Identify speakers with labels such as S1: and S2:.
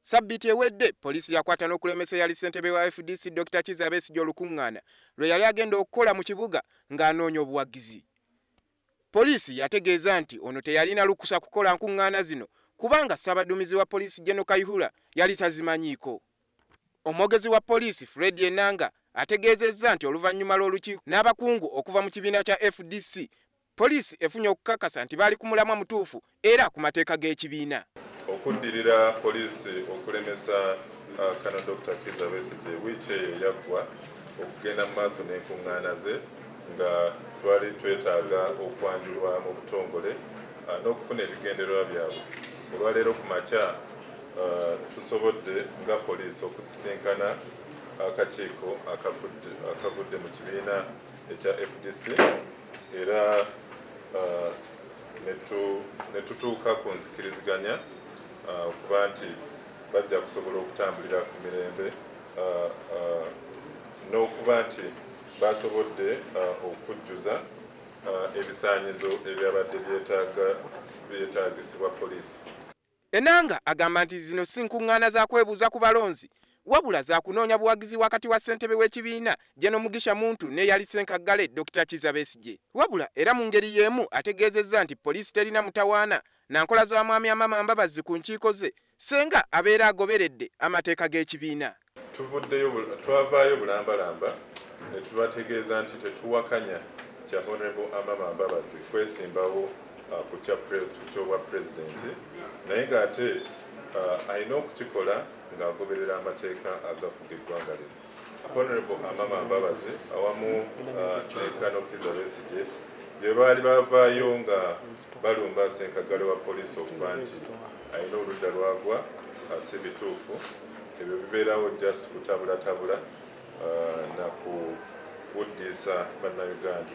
S1: Ssabbiiti ewedde poliisi yakwata n'okulemesa eyali ssentebe wa FDC Dr. Kizza Besigye olukuŋŋaana lwe yali agenda okukola mu kibuga ng'anoonya obuwagizi. Poliisi yategeeza nti ono teyalina lukusa kukola nkuŋŋaana zino kubanga ssaabaduumizi wa poliisi General Kayihura yali tazimanyiiko. Omwogezi wa poliisi Fred Enanga ategeezezza nti oluvannyuma lw'olukiiko n'abakungu okuva mu kibiina kya FDC, poliisi efunye okukakasa nti baali ku mulamwa mutuufu era ku mateeka g'ekibiina.
S2: Okuddirira poliisi okulemesa Colonel Dr. Kizza Besigye wiiki eyo eyaggwa okugenda mu maaso n'enkuŋŋaana ze, nga twali twetaaga okwanjulwa mu butongole n'okufuna ebigendererwa byabwe. Olwaleero ku makya tusobodde nga poliisi okusisinkana akakiiko akavudde mu kibiina ekya FDC era ne tutuuka ku nzikiriziganya okuba nti bajja kusobola okutambulira ku mirembe n'okuba nti basobodde okujjuza ebisaanyizo ebyabadde byetaagisibwa poliisi.
S1: Enanga agamba nti zino si nkuŋŋaana za kwebuuza ku balonzi, wabula za kunoonya buwagizi wakati wa ssentebe w'ekibiina General Mugisha Muntu n'eyali ssenkaggale Dr. Kizza Besigye. Wabula era mu ngeri y'emu ategeezezza nti poliisi terina mutawaana na nkola za Mwami Amama Mbabazi ku nkiiko ze, ssenga abeera agoberedde amateeka g'ekibiina.
S2: Tuvuddeyo, twavaayo bulambalamba ne tubategeeza nti tetuwakanya kya Honorable Amama Mbabazi kwesimbawo ku ky'obwa pulezidenti, naye ng'ate alina okukikola ng'agoberera amateeka agafuga eggwanga lino. Honorable Amama Mbabazi awamu ne Colonel Kizza Besigye bye baali bavaayo nga balumba ssenkaggale wa poliisi okuba nti alina oludda lwagwa, si bituufu. Ebyo bibeerawo just kutabulatabula na kuwuddiisa Bannayuganda.